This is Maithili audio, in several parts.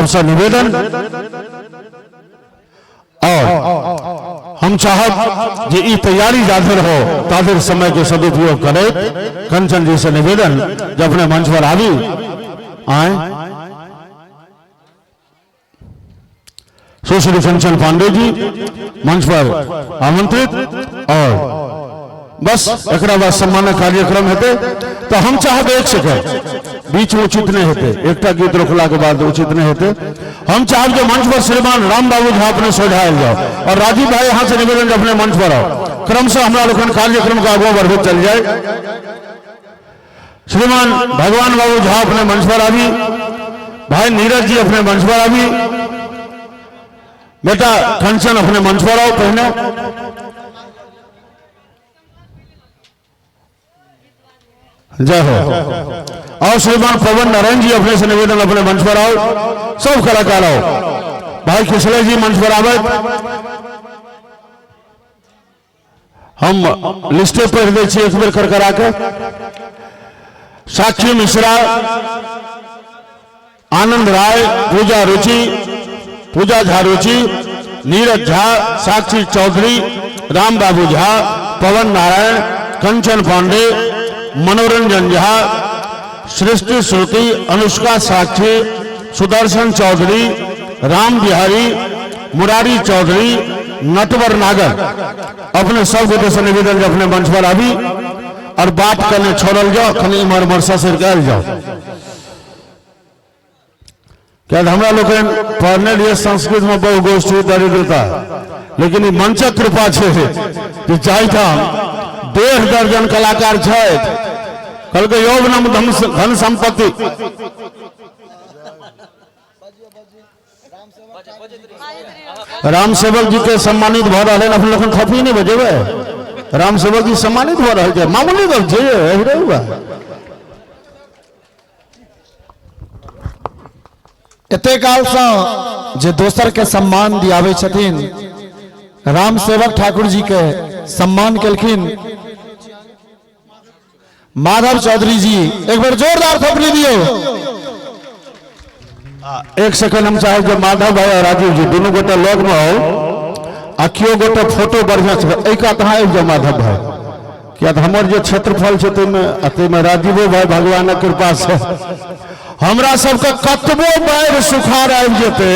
सबसँ निवेदन और हम चाहब जे ई तैयारी जाधर हो ताधर समय के सदुपयोग करैत कंचन जी से निवेदन जे अपने मंच पर आबी आए। सुश्री कंचन पांडे जी मंच पर आमंत्रित और बस एकरा बाद सम्मान कार्यक्रम हेतै तो हम चाहब एक सेकंड बीच में उचित नहीं हेतै, एकटा गीत रोकला के बाद उचित नहीं हेतै। हम चाहब जे मंच पर श्रीमान राम बाबू झा अपने सोझायल जाओ और राजीव भाई यहाँ से निवेदन जे अपने मंच पर आओ। क्रमशः हमरा लोकनि कार्यक्रम के आगू बढ़बैत चल जाए। श्रीमान भगवान बाबू झा अपने मंच पर आबी, भाई नीरज जी अपने मंच पर आबी, बेटा कंचन अपने मंच पर आओ। पहले जय हो। और श्रीमान पवन नारायण जी अपने से निवेदन अपने मंच पर आओ, सब कलाकार आओ। भाई किशले जी मंच पर आवे। हम लिस्टे पढ़ दै छी एक बेर करकरा के। साक्षी मिश्रा, आनंद राय, पूजा रुचि, पूजा झा रुचि, नीरज झा, साक्षी चौधरी, राम बाबू झा, पवन नारायण, कंचन पांडे, मनोरंजन झा, सृष्टि श्रुति, अनुष्का साक्षी, सुदर्शन चौधरी, राम बिहारी, मुरारी चौधरी, नटवर नागर। अपने सब गोटे से निवेदन जे अपने मंच पर आबी और बात कने छोड़ल जाओ, कनी इम्हर उम्हर ससुर के आयल जाओ। क्या हमरा लोकनि पढ़ने रहिए संस्कृत में बहुगोष्ठी दरिद्रता, लेकिन ई मंचक कृपा छै जे जाहिठाम 1.5 दर्जन कलाकार छथि, कहलकै यौवनम धन संपत्ति। राम सेवक जी के सम्मानित भऽ रहल हन, अपने लोकनि थपड़ी नहि बजेबै। राम सेवक जी सम्मानित भऽ रहल छै, मामूली गप छै, एहरे हुआ। एते काल से जे दोसर के सम्मान दियाबै छथिन, राम सेवक ठाकुर जी के सम्मान केलखिन माधव चौधरी जी, एक बार जोरदार थपड़ी दियो। एक सेकंड हम चाहे जे माधव भाई और राजीव जी दोनों गोटे लग में हो आ केओ गोटे फोटो बढ़िया से एहि कात अहाँ आबि जाओ माधव भाई, किया तऽ हमर जे क्षेत्रफल छै ताहिमे आ ताहिमे राजीवो भाई भगवानक कृपा से हमरा सबके कतबो बाढ़ि सुखाड़ आबि जेतै,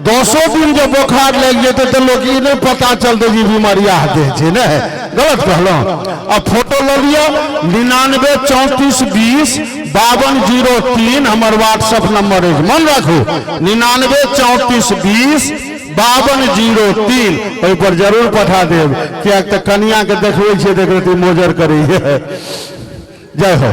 10 दिन जे बोखार लागि जेतै तऽ लोक ई नहि पता चलतै जे बीमारिया दे छै ने। गलत कहलहुँ। आ फोटो लऽ लिअ, 99 34 20 52 03 हमर व्हाट्सएप नंबर अछि, मन राखू 99 34 20 52 03, ओहि पर जरूर पठा देब, किएक तऽ कनिया के देखबै छियै देख रति मोजर करैए। जय हो।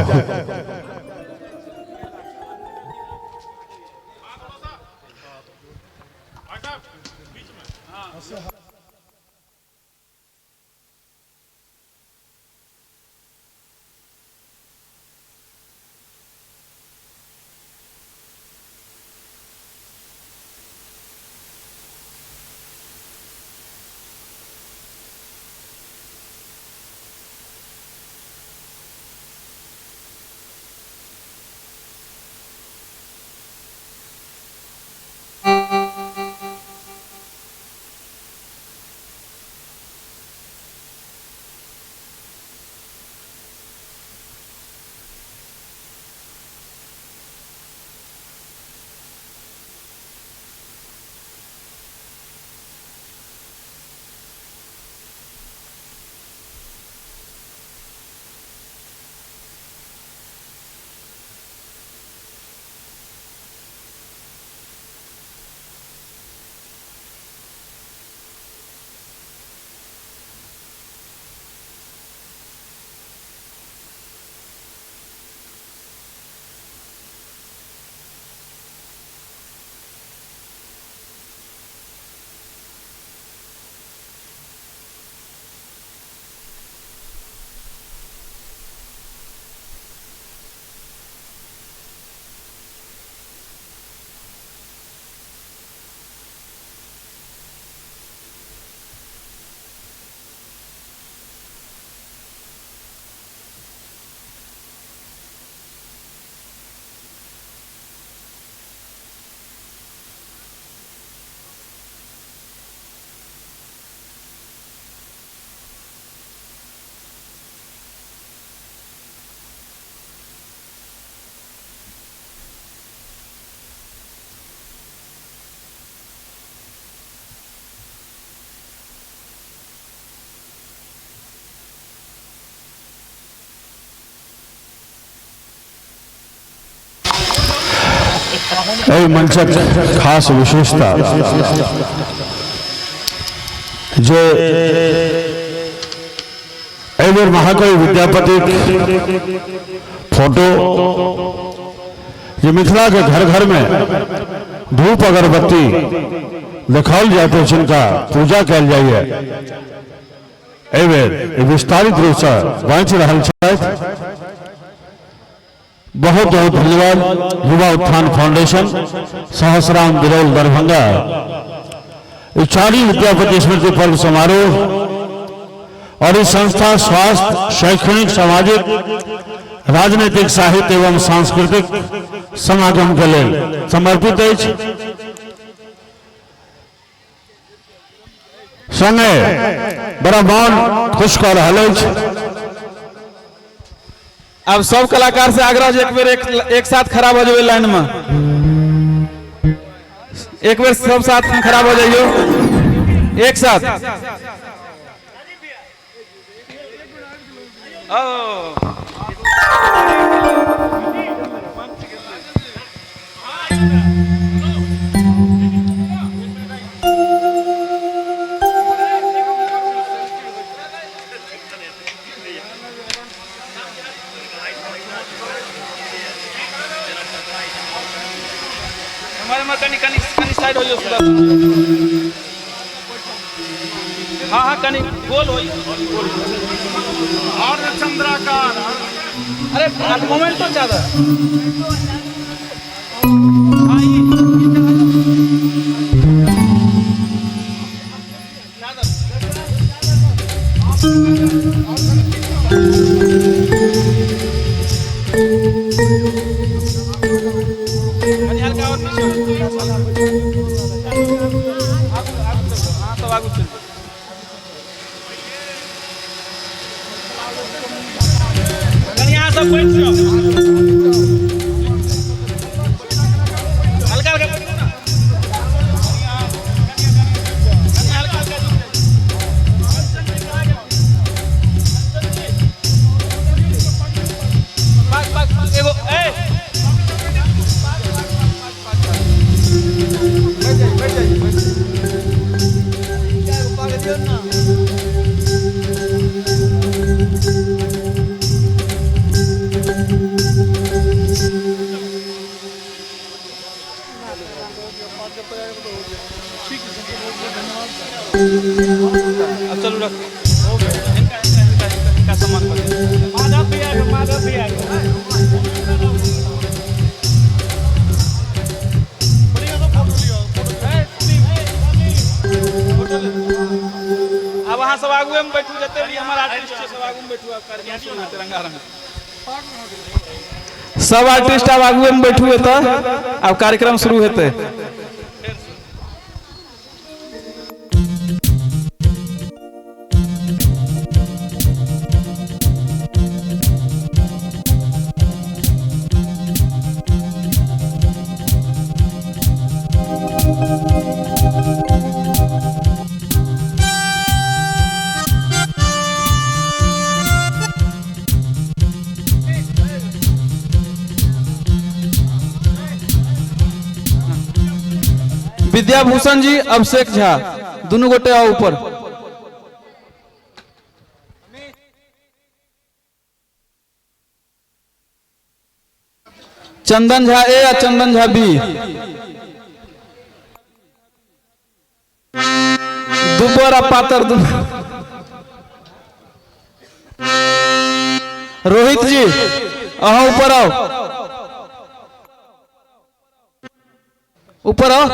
एहि मंचक खास विशेषता जे एहि बेर महाकवि विद्यापतिक फोटो जे मिथिला के घर घर में धूप अगरबत्ती देखाओल जाइत अछि, हुनका पूजा कयल जाइए, एहि बेर विस्तारित रूपसँ बाँचि रहल छथि। बहुत बहुत धन्यवाद युवा उत्थान फाउंडेशन सहसराम बिरौल दरभंगा। ई चारि विद्यापति स्मृति पर्व समारोह और इस संस्था स्वास्थ्य, शैक्षणिक, सामाजिक, राजनीतिक, साहित्य एवं सांस्कृतिक समागम के लेल समर्पित अछि। संगे बड़ा मन खुश कऽ रहल अछि। अब सब कलाकार से आग्रह जे एक बेर एक, एक साथ खड़ा भऽ जेबै लाइन में, एक बेर सब साथ में खड़ा भऽ जाइयो एक साथ। ओ हमारे में कनी कनी कनी साइड हो जाओ। हाँ हाँ कनी गोल हो। और चंद्राकार। अरे मोमेंट तो ज्यादा। कनी हल्का और पीछे हो। आगू आगू चलो। हाँ तब आगू चलो। कनी यहाँ सब बैठ जाओ। हल्का हल्का बैठो ना। कनी हल्का हल्का झुक जाइए। बस बस बस एगो ए अब चलू रख। हिनका हिनका हिनका हिनका हिनका सम्मान कर। माधव भैया, माधव भैया। अब अहाँ सब आगुए में बैठू, जते भी हमर आर्टिस्ट छै सब आगू में बैठू। आब कार्यक्रम शुरू हेतै रंगारंग। सब आर्टिस्ट आब आगुए में बैठू, एतऽ आब कार्यक्रम शुरू हेतै। विद्याभूषण जी, अभिषेक झा, दुनू गोटे आओ ऊपर। चंदन झा ए आ चंदन झा बी, दुबर आ पातर दुनू। रोहित जी अहाँ ऊपर आओ, ऊपर आओ।